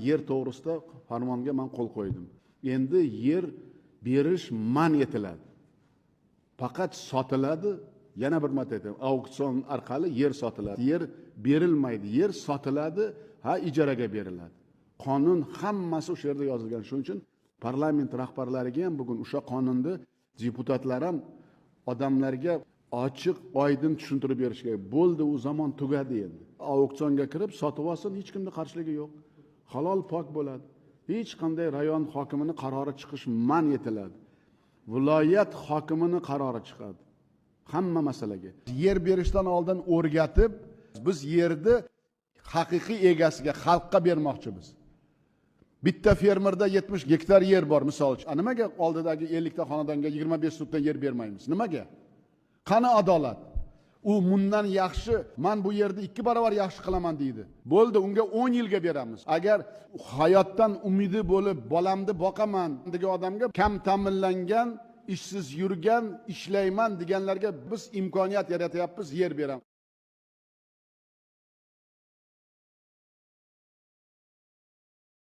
Yer to'g'risida farmonga man qo'l qo'ydim. Endi yer berish man etiladi. Faqat sotiladi. Yana bir marta aytaman, auksion orqali yer sotiladi. Yer berilmaydi, yer sotiladi, ha, ijaraga beriladi. Qonun hammasi o'sha yerda yozilgan. Shuning uchun parlament rahbarlariga ham bugun o'sha qonunni deputatlar ham odamlarga ochiq oydin tushuntirib berish kerak. Bo'ldi, u zamon tugadi endi. Auksionga kirib sotib olsin, hech kimni qarshiligi yo'q. Halol pok bo'ladi. Hech qanday rayon hokimini qarori chiqish man etiladi. Viloyat hokimini qarori chiqadi. Hamma masalaga. Yer berishdan oldin o'rgatib, biz yerni haqiqiy egasiga, xalqqa bermoqchimiz. Bitta fermerda 70 gektar yer bor misol uchun. Nimaga oldidagi 50 ta xonadonga 25 sotda yer bermaymiz? Nimaga? Qani adolat? U bundan yaxshi, men bu yerni 2 barobar yaxshi qilaman deydi. Bo'ldi, unga 10 yilga beramiz. Agar hayotdan umidi bo'lib, bolamni boqaman degan odamga kam ta'minlangan, ishsiz yurgan, ishlayman deganlarga biz imkoniyat yaratyapmiz, yer beramiz.